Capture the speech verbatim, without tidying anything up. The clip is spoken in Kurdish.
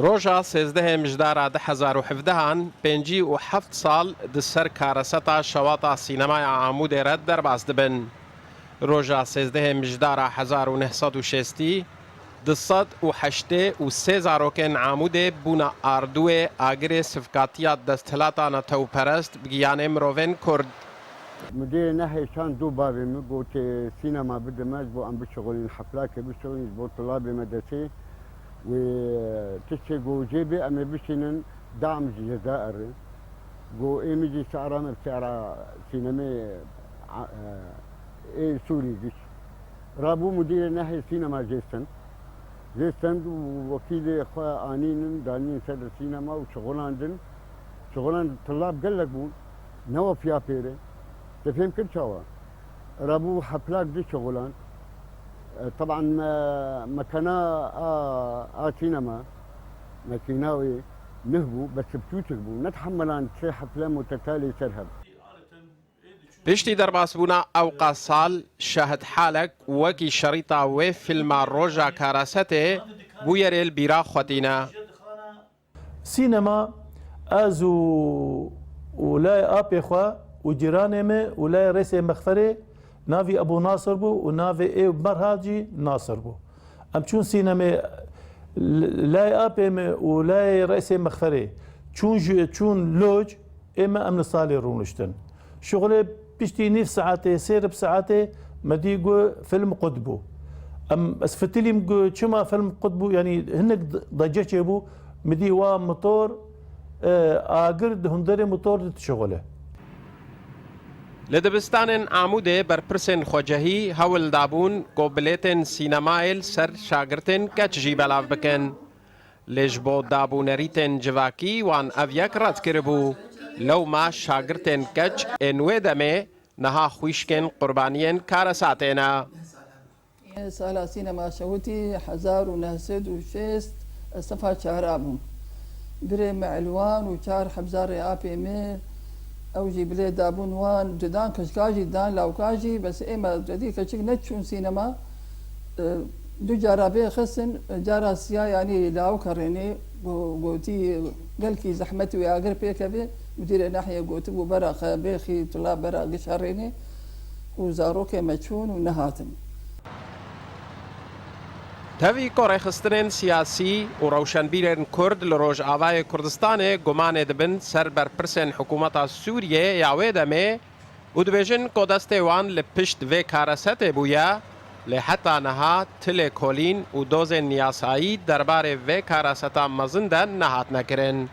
Roja sêzdehê Mijdara du hezar û hevdehan pêncî û heft sal di ser kareseta şewata sînemaya Amûdê re derbas dibin. Roja sêzdehê Mijdara hezar û neh sed û şêstî, du sed û heştê û sê zarokên Amûdê bûne ardûyê agirê sivkatiya desthilata netewperest bi giyanê mirovên Kurd. Mudirê nehê şand dû bavê min, gotê, "Sînema bide me, ji bo em bişixulîn, heflakê bişixulîn, ji bo tulabê medresê." Wê tiştê go jê bê, em ê bişînin, dam ji Cezayirê. Go ê min jî şe'ra me bi şe'ra sînemê, a, e, ê Sûrî giş. Rabû mudirê nehê sînema jê stend. Jê stend û wekîlê xwe anînin, danîn ser sînema û şixulandin. Şixulandin, tulab gelek bûn. Ne wefiya pêre. Te fêm kir çawa? Rabû heflak di şixulan. E, teban me, mekana a, a sînema, mekîna wê nih bû, bes biçûçik bû. Netihemelan sê hefle mutetalî ser hev. Piştî derbasbûna ewqa sal, şahid halek wekî şerîta wê fîlma Roja Karasetê bûyerê li bîra xwe tîne. Sînema ez û, û layê apê xwe û cîranê me û layê rêsê mexferê navî Ebû Nasir bû û navê ê merha jî Nasir bû. Em çûn sînemê, l-, layê apê me û layê rêsê mexferê çûn ji, çûn loc, ê me em li salê rûniştin. Şixulê piştî nîv saetê, sê rib saetê me dî gu film qut bû. Em, ez fitilîm gu çima film qut bû, yanî hinek d-, dece çêbû, mi dî wa motor, e, agir di hunderê motor de dişixule. Li dibistanên Amûdê berpirsên xwecehî hewl dabûn ku bilêtên sînemayê li ser şagirtên keç jî belav bikin. Lê ji bo dab û nerîtên civakî wan ev yek red kiribû. Lewma şagirtên keç ên wê demê niha xwîşkên qurbaniyên karesatê ne. Sala sînema şewitî hezar û neh sed û şêst, ez sefa çara bûm. Birê me Elwan û çar hebzarê apê me, ew jî bilê dabûn wan, didan keçika jî, dan lawika jî, bes ê me dedî keçik neçûn sînema. E, du cara vê xistin, cara siya, yanî lawika rênê, go-, gotî, gelkî zehmet wê agir pêkeve, mudirê nehiyê gotibû, bera xe bêxî tula bera giş herênê û zarokê me çûn û nehatin. Tevî ku rêxistinên siyasî û rewşenbîrên Kurd li Rojavayê Kurdistanê gumanê dibin ser berpirsên hikûmeta Sûriyê ya wê demê û dibêjin ku destê wan li pişt vê karesetê bûye, lê heta niha ti lêkolîn û dozên yasayî derbarê vê kareseta mezin de nehatine kirin.